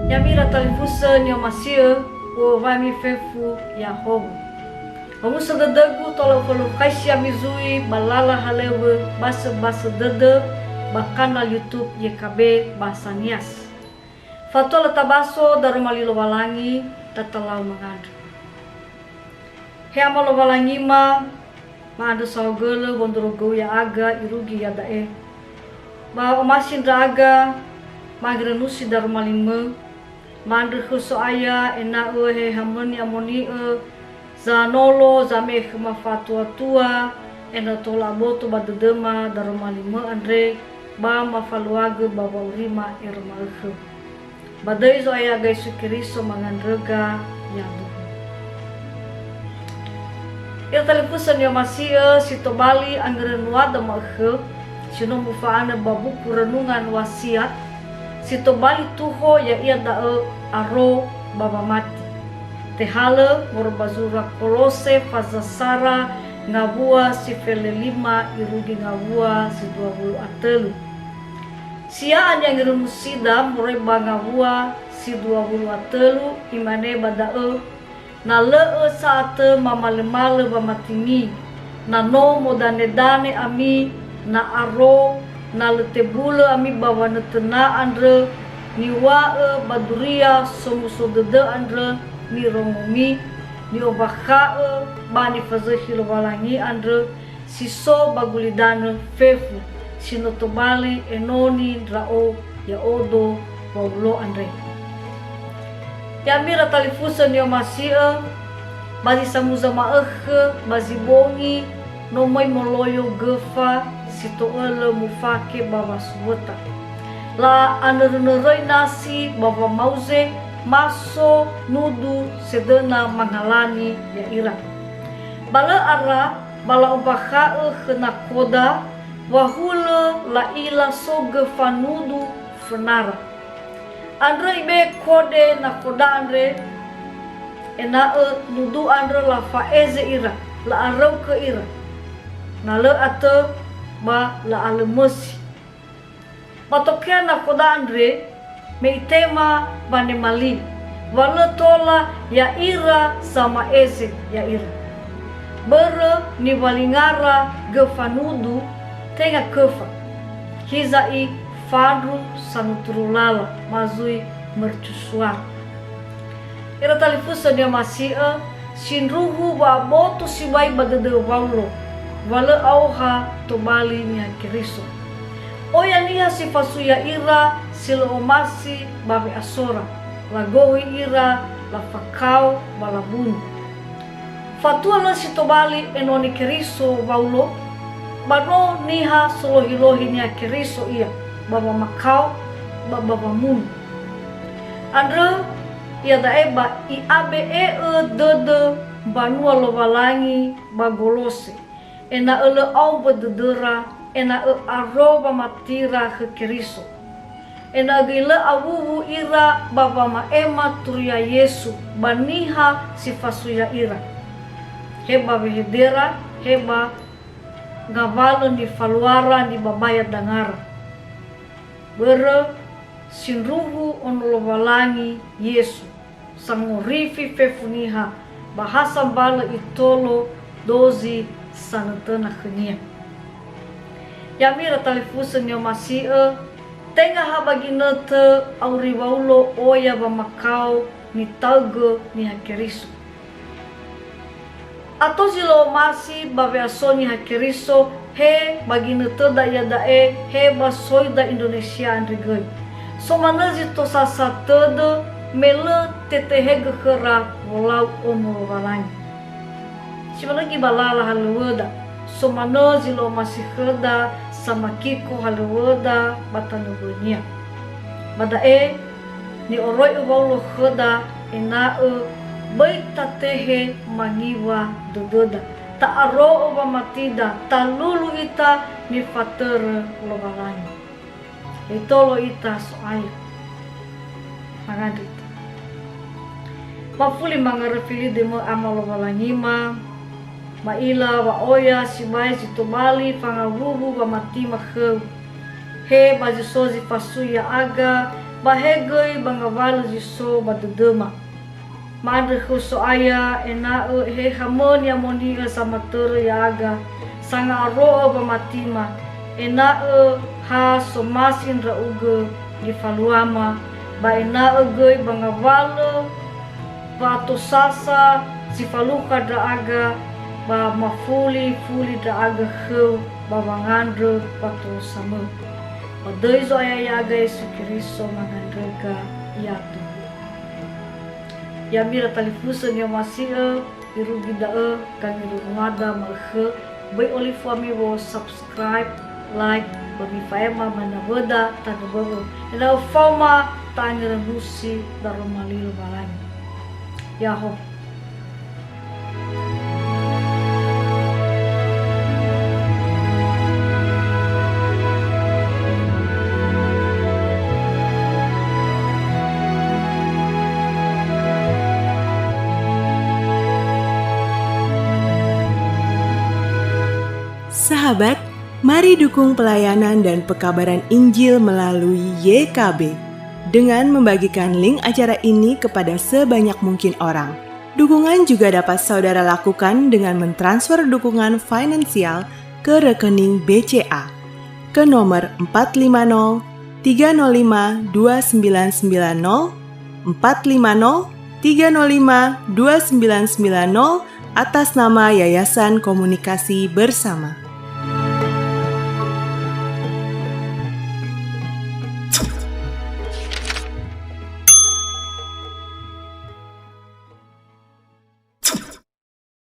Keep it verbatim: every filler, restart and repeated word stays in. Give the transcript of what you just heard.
Ya'ami ira talifusö ni'omasi'ö, u'owai ami fefu ya'ahowu. Omuso dödögu tola ufalukhaisi ami zui ba lala halöŵö basöbasö dödö ba kanal YouTube Y K B Bahasa Nias. Fatua lö tabaso daroma li Lowalangi, tatalau mangandrö. He Ama Lowalangima, ma'andrö saohagölö wondrorogöu ya'aga irugi iada'e. Ba omasi ndra'aga mangirönusi daroma limö, ma'andrö khö So'aya ena'ö he hamö ni'amoni'ö, zanolo zame'e khöma fa'atuatua, ena'ö tola aboto ba dödöma daroma limö andre, ba mafaluagö ba wa'aurima ero ma'ökhö. Ba döi Zo'aya Yesu Keriso mangandröga yaduhu. Ira talifusö ni'omasi'ö, si tobali angirönuada ma'ökhö, si no mufa'anö ba buku Renungan Wasiat, si tobali tuho ya'ia da'ö aro ba wamati. Tehalö moroi ba zura Kolose faza sara ngawua si felelima irugi ngawua si dua wulu a tölu. Sia'a ni'angirönusida moroi ba ngawua si dua wulu a tölu, imane ba da'ö, "Na lö'ö sa'atö mamalömalö wamatimi, na no modanedane ami, na aro, na lö tebulö ami ba wanötöna andrö, niŵa'ö ba duria somuso dödö andrö nirongomi, ni'ombakha'ö ba nifazökhi Lowalangi andrö, si so ba gulidanö fefu, si no tobali enoni ndra'o ya'odo Waulo andre." Ya'ami ira talifusö ni'omasi'ö, ba zi samuza ma'ökhö ba zi bongi no möi moloyo göfa si to'ölö mufake ba wasuwöta. La'anörönöröi nasi ba wamauze, ma so nudu sedöna mangalani ya'ira. Ba lö ara ba la'ombakha'ö khö nakhoda, wa hulö la'ila so göfa nudu fönara. Andrö ibe'e kode nakhoda andre, ena'ö nudu andrö lafa'eze ira, la'araukö ira. Na lö atö, ba la'alömösi. Ba tokea nakhoda andre, me itema wanema li, wa lö tola ya'ira zama'eze ya'ira. Börö niwalingara göfa nudu, tenga köfa. Hiza'i fandru sanuturu lala, ma zui mercusuar. Ira talifusö ni'omasi'ö, sindruhu wa'aboto sibai ba dödö Waulo, wa lö aoha tobali niha Keriso. Oya niha si fasui ya'ira si lö omasi ba we'asora, lagohi ira, lafakao, ba labunu. Fatua lö si tobali enoni Keriso Waulo, ba no niha solohilohi niha Keriso ia, ba wamakao, ba, ba wamunu. Andrö iada'e ba i'abe'e'ö dödö mbanua Lowalangi ba Golose, ena'ö lö aombö dödöra, ena'ö aro wamatira khö Keriso. Ena'ö göi lö awuwu ira ba wama'ema turia Yesu ba niha si fasui ya'ira, he ba wehedera, he ba ngawalö nifaluara nibabaya dangara. Börö sindruhu Ono Lowalangi Yesu, sangorifi fefu niha, ba ha sambalö itolo dozi sanötöna khönia. Ya'ami ira talifusö ni'omasi'ö, tenga ha ba ginötö auri Waulo oya wamakao nitaögö niha Keriso. Ato zi lö omasi ba we'aso niha Keriso, he ba ginötöda iada'e, he ba soida Indonesia andre göi. So manö zi tosasa tödö, me lö tetehegö khöra wolau Ono Lowalangi. Si manö göi ba lala halöŵöda, so manö zi lö omasi khöda samakiko halöŵöda ba tanö mbönia. Ba da'e, ni'oroi'ö Waulo khöda ena'ö böi tatehe mangiwa dödöda, ta'aro'ö wamatida, talulu ita nifatörö Lowalangi. Itolo ita So'aya. Mangandrö ita. Mafuli mangaröfi li döimö Ama Lowalangima, ma'ila wa oya sibai zi tobali fangawuwu wamatima khöu. He ba zi so zi fasui ya'aga, Ba he göi ba ngawalö zi so ba dödöma. Ma'andrö khöu So'aya ena'ö Eheha-Mö ni'amoni'ö zamatörö ya'aga, sanga'aro'ö ba matima, ena'ö ha somasi ndra'ugö nifaluama, ba ena'ö göi ba ngawalö wa'atosasa zi falukha ndra'aga, ba mafuli-fuli ndra'aga khöu ba wangandrö wa'atosamö. Ba döi Zo'aya ya'aga Yesu Keriso mangandröga, ato. Ya'ami ira talifusö ni'omasi'ö, irugi da'ö gangerönuada ma'ökhö, böi olifu ami wo subscribe, like, ba mifa'ema ba nawöda tanö bö'ö, ena'ö faoma ta'angerönusi daroma li Lowalangi. Ya'ahowu. Sahabat, mari dukung pelayanan dan pekabaran Injil melalui Y K B dengan membagikan link acara ini kepada sebanyak mungkin orang. Dukungan juga dapat saudara lakukan dengan mentransfer dukungan finansial ke rekening B C A ke nomor empat lima nol tiga nol lima dua sembilan sembilan nol, empat lima nol tiga nol lima dua sembilan sembilan nol, atas nama Yayasan Komunikasi Bersama.